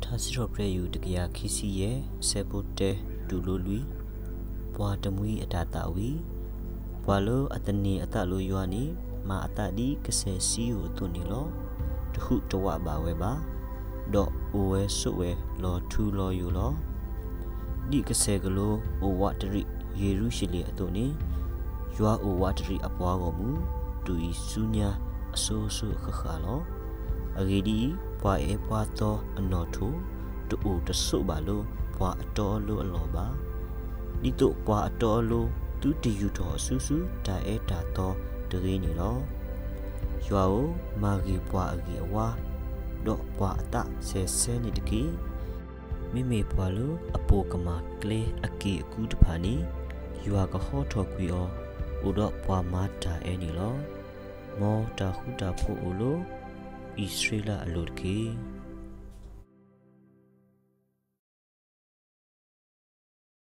ထါစံးထီၣ်ပတြၢၤ ယူၢ်တကယၤခံဆံယဲၢ်, အဆၢဖိတၢ တုၤလၢလွံၢ်, ပှၤတမှံအတၢ်သးဝံၣ်, ပှၤလၢအသန့ၤအသးလၢယွၤန့ၣ် မၤအသးဒ်ကစၢၢ်စံယိၣ်အသိးန့ၣ်လီၤ. တဟူးတဝးဘၣ်ဝဲဘၣ်, ဒီးအိၣ်ဝဲဆိးဝဲလီၤထူလီၤယိာ်လီၤ. ဒ်ကစၢၢ်ကလိအိၣ်ဝးတရံးယရူၤၡလ့ၣ်အသိးန့ၣ်, ယွၤအိၣ်ဝးတရံးအပှၤဂီၢ်မုၢ် တုၤအံၤဆူညါအစိၤစိၤအဃၣ်ဃၣ်လီၤ. အဂ့ၢ်ဒ်အံၤ, ပှၤအဲၣ်ပှၤသီအနီၣ်ထိၣ် တအိၣ်တဆိးဘၣ်လၢပှၤအတီအလိၤအလီၢ်ဘၣ်, ဒ်သိးပှၤအတီအလိၤသုတယူာ်ထီၣ်အစုဆူတၢ်အဲၣ်တၢ်သီတဂ့ၤန့ၣ်လီၤ. ယွၤဧၢ, မၤဂ့ၤပှၤအဂ့ၢ်အဝါ, ဒီးပှၤအသးဆဲးဆဲးန့ၣ်တက့ၢ်. မ့မ့ၢ်ပှၤလၢအပိာ်ကမၣ်ကျဲအက့ၢ်အကူတဖၣ်န့ၣ်, ယွၤကဟီထီၣ်ကွံာ်အီၤ အိၣ်ဒီးပှၤမၤတၢ်အဲၣ်န့ၣ်လီၤ. မ်တၢ်ဃူတၢ်ဖိးအိၣ်လၢအံၣ်စရ့လးအလိၤတက့ၢ်.